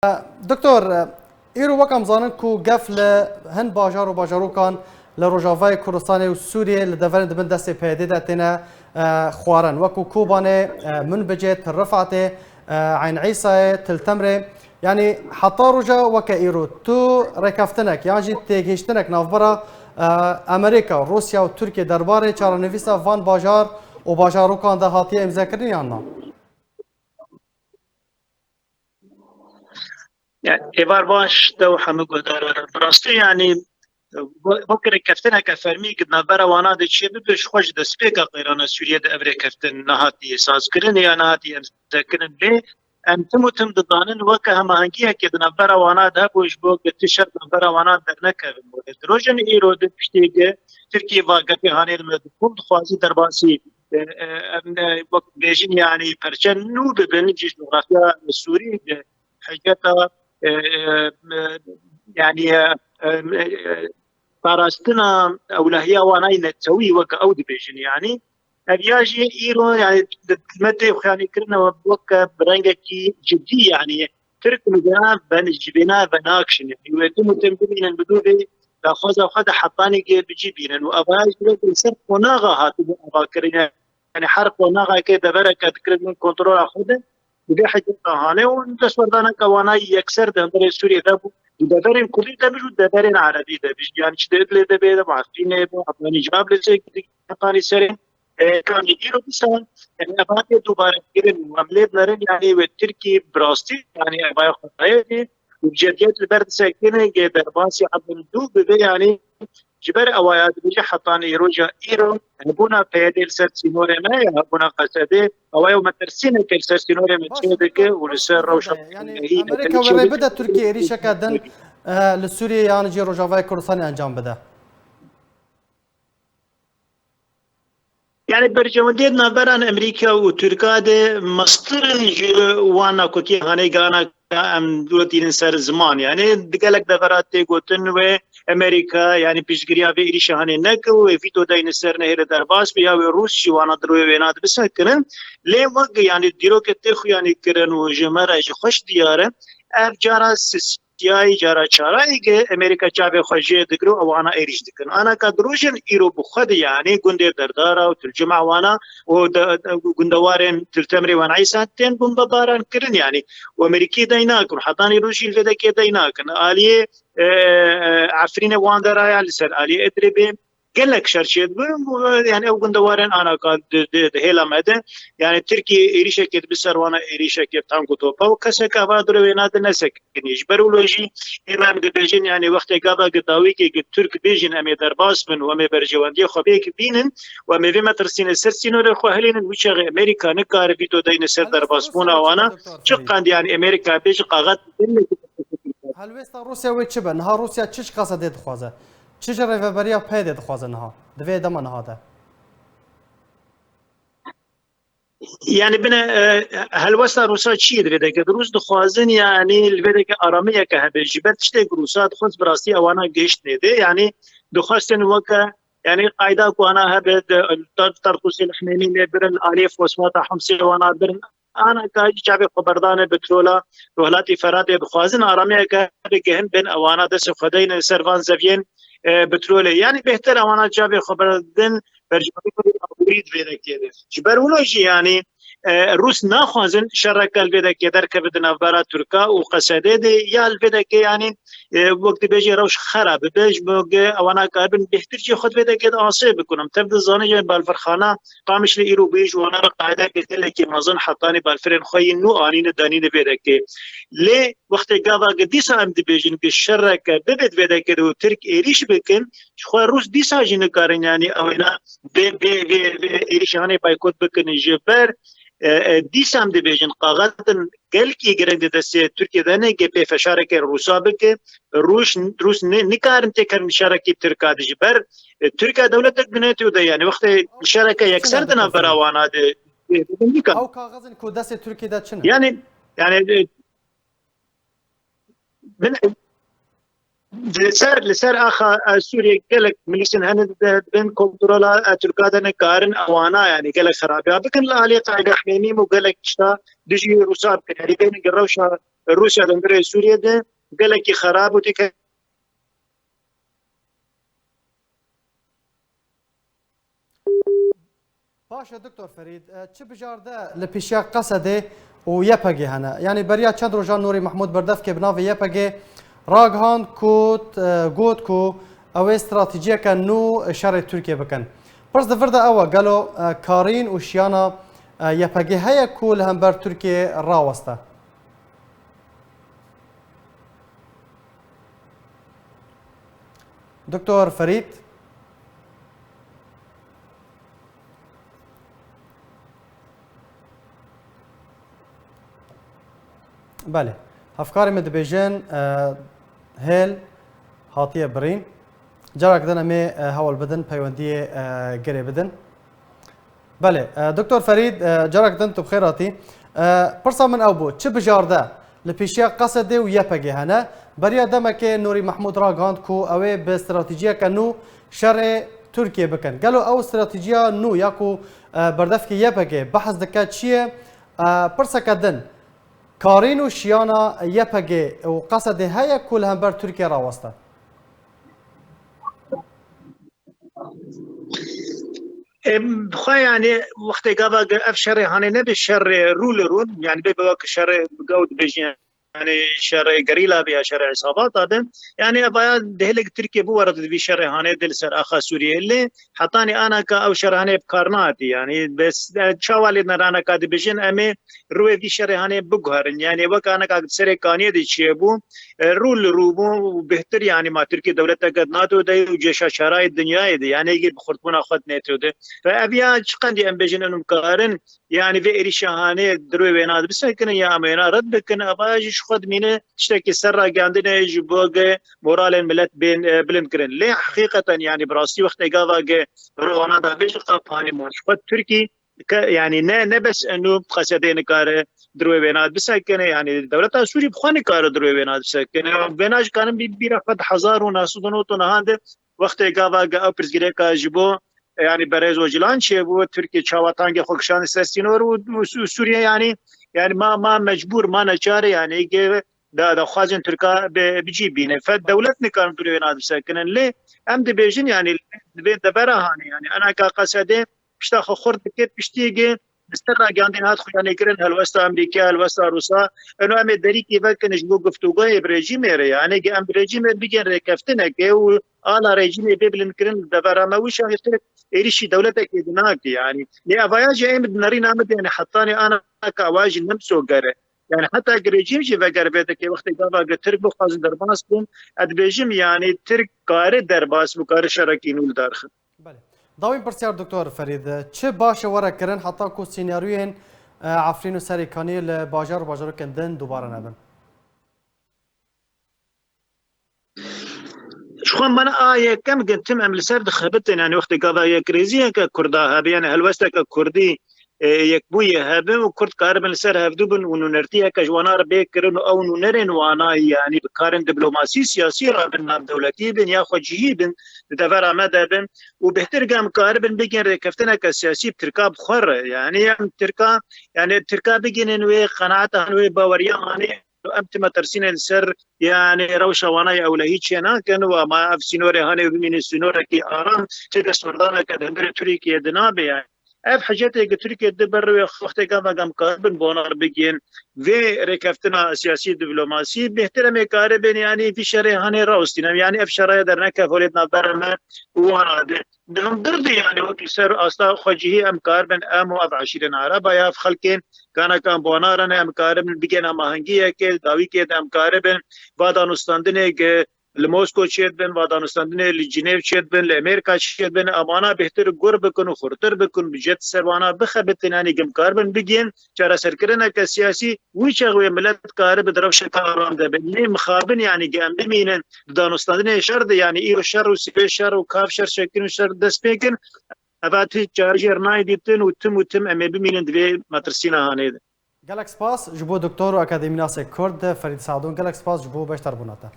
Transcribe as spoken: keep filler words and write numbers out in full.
Doktor, îro wek em zanin ku gef li hin bajar û bajarûkan li Rojavayê Kurdistanê û Sûriyê li deverên di bin destê P Y D'ê de têne, e, xwarin. Wek ku Kobanê, e, Minbicê, Til Rifatê, e, Eyn Îsayê, Til Temrê. Yanî heta roja weke îro tu rêkeftinek yan jî têgihiştinek navbera, e, Amerîka, Rûsya û Tirkiye derbarê çarenivîsa van bajar û bajarûkan de hatiye îmzekirin yan na? Yani, êvar baş dew hemû guhdaran. Bi rastî, yani, wek rêkeftineke fermî di navbera wana de çê bibe, ji xwe ji destpêka qeyrana Sûriyê de ev rêkeftin nehatiye sazkirin ya nehatiye îmzekirin. Lê em tim û tim dizanin weke hemahengiyekê di navbera wana de hebû ji bo ku ti şer di navbera wana dernekevin. Di rojên îro de piştî ku Tirkiye va gefê hanê li me dixwin, dixwazî derbasî, e, e, em, e, wek bêjin, yani, perçe nû bibin ji cografya Sûrî de. Hikûmeta, e, e, e, yani, e, e, e, parastina ewlehiya wana yê netewî weke ew dibêjin, yani. Ev ya jî îro, yani, di me tê xuyanî kirine weke bi rengekî cidî, yani, Tirk li vêna ben, ji vêna venakişin, yani, wê tim û tim bimînin bi dû vê daxwaza xwe de hetanî gê bi cî bînin û eva ji wek li ser qonaxa hatibû avakirin, yani, her qonaxekê devereke dikirin bin kontrola xwe de, Bi vê hikûmeta hane û destwerdaneke wana yekser di hundirê Sûriyê de bû. Di deverên Kurdî de bijî û deverên Erebî de bijî. Yani çi di Idlê de bê, de Efrînê bê, Hetanî Cirablê çê, Hetanî Serê, e, kanî îro dîsa, yani, ev hatiye dubare kirin û em lê dinerin, yani, wê Tirkî bi rastî, yani, evaya xwe dayê bê û bi cediyet li ber disekine, gê derbasî ebin dû bibe, yani, Ji ber ewaya dibêje hetanî roja îro hebûna P Y D'ê li ser sînorê me ya hebûna Qesedê, ewaya û metirsîneke li ser sînorê me çê dike û li ser rewşa yanî Amerîka wê rê bide Tirkiye êrîşeke din, e, li Sûriyê yan jî Rojavayê Kurdistanê encam bide. Yani berjewendiyê di navbera Amerîka û Tirka de mestir in ji wan nakokî hanê gana em dûretînin ser ziman. Yani di gelek devera tê gotin wê Amerîka, yani piştgiriya vê êrîşa hanê neke û wê vîto dayne ser nehêle derbas be ya wê Rûs ji wana di rûyê wêna de bisekinin. Lê wek yani dîrokê tê xuyanî kirin û ji me re ji xweş diyar e, ev cara sisiyayî cara çarayî ke Amerîka çavê xwe jê digre û ewana êrîş dikin. Ana ka di rojên îro bi xwe de, yanî gundê Derdara û Til Cuma wana û de, de, gundewarên Til Temrê wan Îsa tên bombebaran kirin, yanî û Amerîkî dey nakin, hetanî rojî li vê dekê dey nakin. Aliyê, e, e, Efrînê wan deraya li ser aliyê Idlibê, gelek şer çêdibin, yani ew gundewarên anaka di, di, di hêla me de, yani Tirkiye êrîşekê dibi ser wana êrîşekê tank û topa û kesek ava dure wêna de nesekiniye. Ji ber wilo jî ême em dibêjin, yani wextê gava gi dawîkê gi Tirk bêjin em ê derbas bin û em ê berjewendiyê xwe pêk bînin û em ê vê metirsînê ser sînorê xwe hilînin, wî çaxê Amerîka nikare vîto deyne ser derbasbûna wana. Çi qend yani Amerîka bêje qaxet Helwêsta Rûsya wê çi be? Niha Rûsya çi ji Qesedê dixwaze? Çi ji rêveberiya P Y D'ê dixwaze niha? Di vê dema niha de? Yani bine, e, helwesta Rûsa çi ye di vê dekê? Rûs dixwazin yani li vê dekê aramiyeke hebe. Ji ber tiştê ku Rûsa dixwest bi rastî ewana gihişt nêdê. Yani dixwestin weke, yani qayda ku ana hebe di Tar-, Tartûsê li Hemêmî lê birin, aliyê fosfata Homsê wana birin. Ana ka jî çavê xwe berdane petrola Rojhilatê Feratê, dixwazin aramiyeke bigihin bin ewana destê xwe deyne ser van zeviyên, e, petrolê. Yanî bêhtir ewana çavê xwe berdin berjewendî aborî di vê dekê de. Ji ber wilo jî yanî, e, Rûs naxwazin şereke li vê dekê derkeve di navbera Tirka û Qesedê de ya li vê dekê yanî, e, wek dibêje rewş xera bibe, ji bo ge ewana karibin bêhtir jî xwe di vê dekê de asê bikin. Em tev dizanin jî balfirxana Qamişlî îro bûye ji wana re qaydeke gelekî mezin hetanî balfirên xwe yên nû anîne danîne vê dekê. Lê wextê gava ke dîsa em dibêjin ke şereke bibe di vê dekê de û Tirk êrîş bikin, ji xwe Rûs dîsa jî nikarin, yanî ew êna vê, vê, vê, vê êrîşanê baykot bikin ji ber, e, e, dîsa em dibêjin qaxetin gelkî giring di destê Tirkiyê de ne, ge pê feşareke Rûsa bike, Rûs, Rûs ne, nikarin têkevin şerekî Tirka de ji ber, e, Tirkiye dewletek bi neto de, yani wextê şereke yekser di navbera wana de, e, nikarin. Ew kaxizin ku destê Tirkiyê de çi ne? Yani, yani, e, bin, li ser, li ser axa, e, Sûriyê gelek milîsin hene di bin kontrola, e, Tirka de nikarin ewana, yani gelek xerabiya bikin li alî Qayda Hemêmî û gelek tişta dijî Rûsa bikin. Yani bên rewşa Rûsya di hundirê Sûriyê de gelekî xerab û têke Baş e Doktor Ferîd, e, çi bijarde li pêşiya Qesedê û Y P G hene? Yanî beriya çend rojan Nûrî Mehmûd berdevkê bi navê Y P G ragihand ku, e, got ku ew ê stratejiyeke nû şerê Tirkiyê bikin. Pirs di vir de ew e, gelo, e, karîn û şiyana, e, Y P G heye ku li hember Tirkiyê raweste? Doktor Ferîd. Belê. Hevkarê min dibêjin, e, hêl hatiye birîn. Carek din em ê, e, hewl bidin peywendiyê, e, girê bidin. Belê, e, Doktor Ferîd, e, carek din tu bi xêr hatî. E, pirsa min ew bû, çi bijarde li pêşiya Qesedê û Y P G hene? Beriya demekê Nûrî Mehmûd ragihand ku ew ê bi stratejiyeke nû şerê Tirkiyê bikin. Gelo ew stratejiya nû ya ku, e, berdevkê Y P G behs dike çi ye? E, pirseke din, karîn û şiyana Y P G û Qesedê heye ku li hember Tirkiyê raweste? Em, xwe, yani, wextê gava ge-, ev şerê hanê nebe şerê rû li rûn, yani, bê bi wek şerê, bi gaw dibêjin, yani, şerê gerîla be ya şerê îsabata be. Yani, ev aya dihêlek Tirkiye biwere di vî şerê hanê de li ser axa Sûriyê. Lê hetanî ana ka ew şer hanê bi kar nehatî, yani, bes, e, çawa lê nerana ka dibêjin, em ê rûyê vî şerê hanê biguherin. Yani, wek ana ka serê kaniyê de çiyê bû, e, rû li rû bû û bêhtir, yanî ma Tirkiye dewleteke di NATO de ye û cêşa şerayê dinyayê de, yanî yê bi xurtbûna xwe di NATO de. Ve ev ya çi qendî em bêjin, em karin, yanî vê êrîşa hanê di rûyê wêna de bisekinin ya em wêna red bikin, ev ya jî ji xwe dimîne tiştekî ser ragihandinê ji bo ge moralên milet bên, e, bilind kirin. Lê heqîqeten, yanî bi rastî wextê gava ge rû wana da bêjin, qap hanê ma ji xwe Tirkî ke, yani ne, ne bes eno Qesedê nikare di rûyê wêna bisekine, yani dewleta Sûrî bi xwe nikare di rûyê wêna bisekine. Wêna jî karin bî bîra xwe di hezar û neh sed û nod û nehan de wextê gava ge ew pirsgirêka ji bo, yani berêz Ocalan çêbû, Tirkiye çawa tangê xwe kişand ser sînor û, û Sû-, Sûriye, yani, yani ma, ma mecbûr, ma neçare, yani ge da, daxwazên Tirka bi, bi cî bîne. Fe dewlet nikarin di rûyê wêna bisekinin. Lê em dibêjin, yani, divê devera hanê, yani, enaka Qesedê pişta xwe xurt dike, piştî ge bi ser ragihandin hat xuyanê kirin, helwesta Amerîka, helwesta Rûsa, eno em ê derîkî vekin ji bo guftûgoyê bi rejîmê re, yani ge em bi rejîmê re bigên rêkeftineke û ala rejîmê bê bilind kirin li devera me, wî şahî Tirk êrîşî dewletekê dinake, yani. Lê evaya jî em di nerîna me de, yani hetanê ana ka ewa jî nemso gere. Yani heta ki rejîm jî veger vê dike, wextê gava ge Tirk bixwazin derbas bin, ez dibêjim, yani Tirk kare derbas bû, kare şerekî nû li dar xin. Belê. Dawîn pirsyar Doktor Ferîd, çi baş e were kirin heta ku sînaryoyên, e, Efrîn û Serêkaniyê li bajar û bajarokên din dubare nebin? Ji xwe mana a yekem gintim em li ser dixebitin, yani wextê gava yekrêziyeke Kurda hebe, yani helwesteke Kurdî, e, yekbûyê hebe û Kurd karibin li ser hevdû bin û nûnertiyeke ji wana re bê kirin û ew nûnerên wana, yani bi karin diplomasî, siyasî re bin, navdewletî bin ya xwecihî bin, di devera me de bin û bêhtir ge em karibin bigên rêkeftineke siyasî bi Tirka bi xwe re. Yani em Tirka, yani Tirka bigihînin wê qenaetan, wê baweriya hanê, em ti metirsînê li ser, yani rewşa wana ya ewlehî çê nakin û ama ev sînorê hanê bimîne sînorekî aram, çi destwerdaneke di hundirê Tirkiyê de nabe yani. Ev hicetê ki Tirkiye di ber wê wextê gava em karibin bonar bigihên vê rêkeftina siyasî, diplomasî, bêhtir em ê karibin, yani vî şerê hanê rawestînin. Yani ev şeraya derneke holê di navbera me û wana de. Di hundir de, yani wek li ser asta xwecihî em karibin, em û ev eşîrên Ereba ya, ev xelkên kanekan bonaran em karibin bigên hemahengiyeke dawîkê de em karibin va danûstandinê ge li Mosko çêdibin, va danûstandinê li Cinêv çêdibin, li Amerîka çêdibin, em wana bêhtir gur bikin û xurtir bikin, bi cet ser wana bixebitin, yanî gim karibin bigên çareserkirineke siyasî, wî çax wê milet karibe di rewşeke aram de bin. Lê mixabin, yanî ge em bimînin di danûstandinê şer de, yanî îro şer û sibê şer û kav şer çêkin û şer dest pê kin, eva ti çare jêr nayê dîtin û tim û tim em ê bimînin di vê metirsîna hanê de. Gelek spas ji bo doktor û akademînasê Kurd Ferîd Sadûn. Gelek spas ji bo beşdarbûna te.